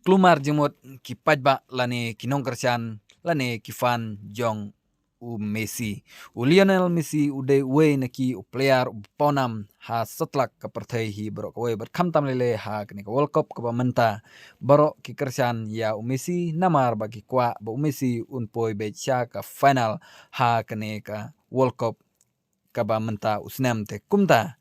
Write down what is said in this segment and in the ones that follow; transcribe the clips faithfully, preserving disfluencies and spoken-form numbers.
klumar jingmut ki paidbah lane ki nongkyrshan lane ki fan jong u Messi. U Lionel Messi u dei uwei na ki u player u pawnam ha satlak ka pyrthei hi baroh kawei bad khamtam lei lei ha kane ka World Cup kaba mynta. Baroh ki kyrshan ïa u Messi namar ba ki kwah ba u Messi un poi beit sha ka final ha kane ka World Cup kaba mynta u snem. Te kumta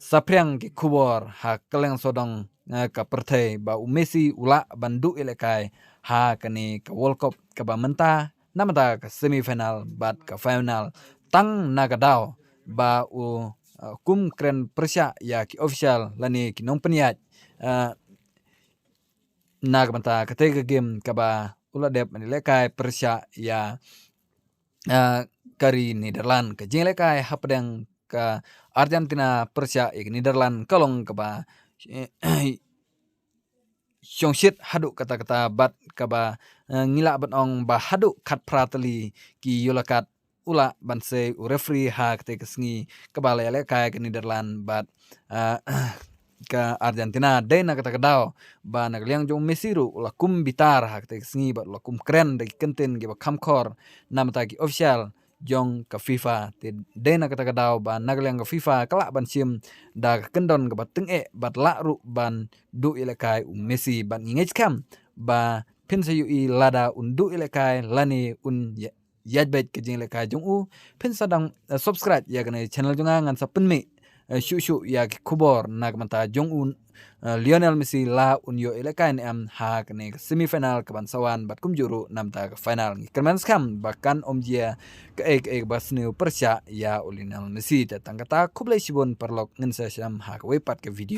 saphriang ki khubor ha kylleng sawdong, eh, ka pyrthei ba u Messi u lah ban duh ïalehkai ha kane ka World Cup kaba mynta namar ka semi final bad ka final tang na ka daw ba u, eh, kum kren pyrshah ïa ki official lane ki nongpynïaid, eh, na ka bynta katei ka game kaba u la dep ban ïalehkai pyrshah ïa, eh, ka ri Netherlands. Ka jingïalehkai hapdeng ka Argentina pyrshah ïa ka Netherlands ka long kaba, eh, shongshit haduh katta katta bad kaba, eh, ngi lah ban ong ba haduh khatphra tylli ki ïoh la kat u lah ban sei u referee ha katei ka sngi kaba la ïalehkai ka Netherlands bad, ah, ka Argentina. Dei na kata ka daw ba na ka liang jong u Messi ruh u la kum bitar ha katei ka sngi bad u la kum kren da ki kyntien kiba kham khor na bynta ki official jong ka FIFA. Te dei na kata ka daw ba na ka liang ka FIFA ka lah ban shim da ka kyndon kaba tyngeh bad lah ruh ban duh ïalehkai u Messi bad ngi ngeit skhem ba phin sa ïohi lada un duh ïalehkai lane un ïa-, ïaid beit ka jingïalehkai jong u. Phin sa dang, eh, subscribe ïa kane channel jong nga, ngan sa pynmih, eh, shuh shuh ïa ki khubor na ka bynta jong u, eh, Lionel Messi la un ïoh ïalehkai ne em ha kane ka semi final kaban sa wan bad kumjuh ruh na bynta ka final. Ngi kyrmen skhem ba kan ym jia kaei kaei kaba sniew pyrshah ïa u Lionel Messi. Te tang kata, khublei shibun paralok, ngin sa ïashem ha kawei pat ka video.